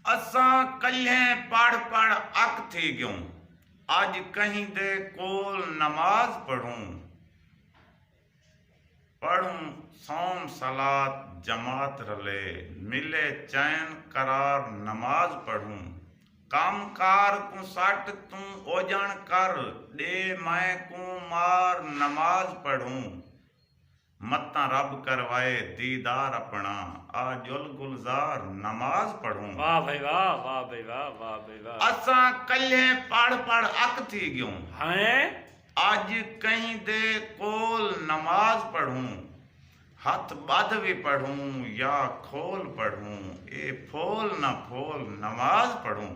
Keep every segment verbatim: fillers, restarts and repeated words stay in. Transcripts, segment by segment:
اساں کلھیں پڑھ پڑھ اک تھی ڳیوں، اڄ کہیں دے کول نماز پڑھوں۔ پڑھوں صوم صلات جماعت رلے، ملے چین قرار نماز پڑھوں۔ کم کار کوں سٹ توں اوڄݨ کر، ݙے میں کوں مار نماز پڑھوں۔ متاں رب کروائے دیدار اپݨا، آ ڄل گلزار نماز پڑھوں۔ واہ بھائی واہ، واہ بھائی واہ، واہ بھائی واہ۔ اساں کلھیں پڑھ پڑھ اک تھی ڳیوں۔ ہیں؟ اڄ کہیں دے کول نماز پڑھوں، ہتھ ٻدھ وی پڑھوں یا کھول پڑھوں، اے پھول نہ پھول نماز پڑھوں۔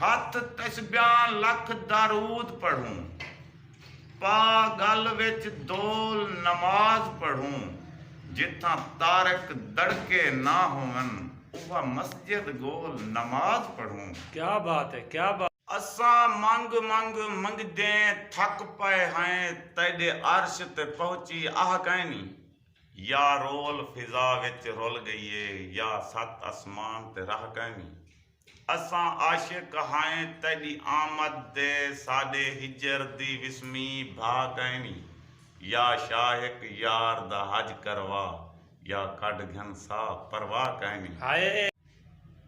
ہتھ تسبیحاں لکھ درود پڑھوں، پا ڳل وچ دول نماز پڑھوں۔ جتھاں طارق دڑکے نہ ہوون، اوہا مسجد گول نماز پڑھوں۔ کیا بات ہے، کیا بات۔ اساں منگ منگ منگدیں تھک پئے ہیں، تیݙے عرش تے پہنچی آہ کائنی۔ یا رول فضا وچ رل ڳئی اے، یا ست اسمان تے رہ کائنی۔ اساں عاشق ہائیں تیݙی آمد دے، ساݙے ہجر دی وسمی بھا کائنی۔ یا شاہک یار دا حج کروا، یا کڈھ گھن ساہ پرواہ کائنی۔ ہائے۔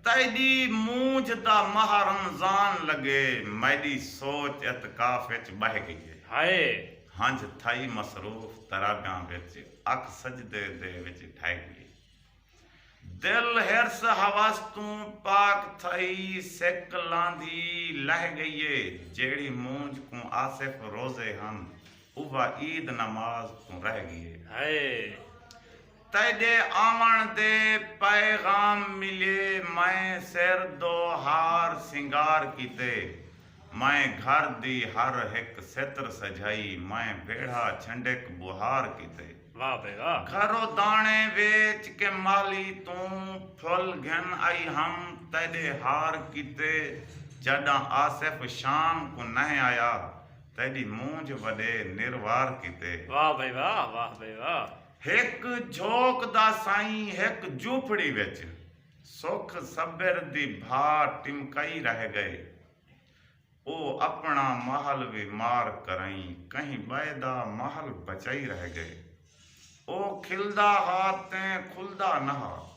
تیݙی مونجھ دا ماہ رمضان لڳے، میݙی سوچ اعتکاف اچ ٻہہ ڳئی ہے۔ ہائے۔ ہنج تھئی مصروف ترابیاں وچ، اکھ سجدے دے وچ ڈھہہ ڳئی۔ دل حرص ہوس توں پاک تھئی، سک لاندھی لہہ ڳئی ہے۔ جیڑھی مونجھ کوں آصف روزے ہن، اوہا عید نماز توں رہ ڳئی ہے۔ ہائے۔ تیݙے آوݨ دے پیغام ملے، میں سر دو ہار سنگار کیتے۔ میں گھر دی ہر ہک ستر سجھائی، میں ویڑھا چھنڈک ٻہار کیتے۔ واہ بھائی واہ۔ گھروں داݨے ویچ کے مالی توں، پھل گھن آئی ہم تیݙے ہار کیتے۔ جݙاں آصف شام کوں نہ آیا، تیݙی مونجھ وݙے نروار کیتے۔ واہ بھائی واہ، واہ بھائی واہ۔ ہک جھوک دا سائیں ہک جھوپڑی وچ، سکھ صبر دی بھا ٹمکائی رہ ڳئے۔ او اپݨا محل وی مار کرائیں، کہیں ٻئے دا محل بچائی رہ ڳئے۔ او کھلدا ہا تیں کھلدا نہ ہا،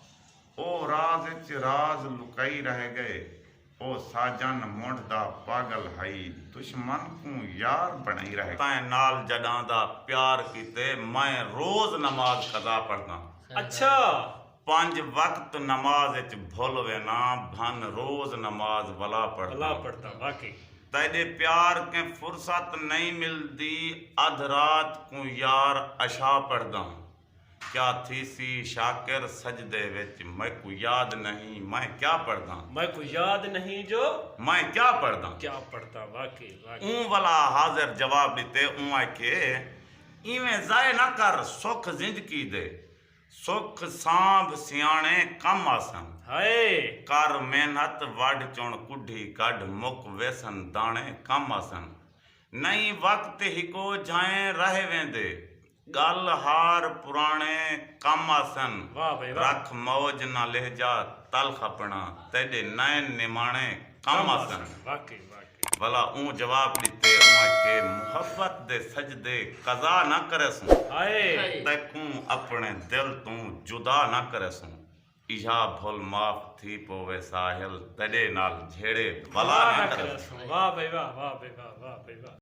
او راز اچ راز لکائی رہ ڳئے۔ او ساجن منڈھ دا پاڳل ہئی، دشمن کوں یار بݨائی رہ ڳئے۔ تیں نال جݙاں دا پیار کیتے، میں روز نماز قضا پڑھداں۔ اچھا۔ پنج وقت نماز اچ بھل وینا، بھن روز نماز ولا پڑھدا۔ ولا پڑھدا، واقعی۔ تیݙے پیار کیں فرصت نئیں ملدی، ادھ رات کوں یار عشاء پڑھداں۔ کیا تھیسی شاکر سجدے وچ، میکوں یاد نہیں میں کیا پڑھداں۔ میکوں یاد نہیں جو میں کیا پڑھداں۔ کیا پڑھداں، واقعی، واقعی۔ اوں ولا حاضر جواب ݙتے، اوں آکھے، ایویں ضائع نہ کر سکھ زندگی دے۔ سکھ سانبھ سیاݨے کم آسن۔ ہائے۔ کر محنت وڈھ چݨ کڈھی کڈھ، مک ویسن داݨے کم آسن۔ نئیں وقت ہکو جھائیں رہ ویندے، ڳل ہار پراݨے کم آسن۔ واہ بھائی واہ۔ رکھ موج نہ لہجہ تلخ اپݨا، تیݙے نئن نماݨے کم آسن۔ واقعی، واقعی۔ ولا اوں جواب ݙتے، اوں آکھے، محبت دے سجدے قضا نہ کریسوں۔ ہائے۔ تیکوں اپݨے دل توں جدا نہ کریسوں۔ ایہا بھل معاف تھی پووے ساحل، تیݙے نال جھیڑے ولا نہ کریسوں۔ واہ بھائی واہ، واہ بھائی واہ، واہ بھائی واہ۔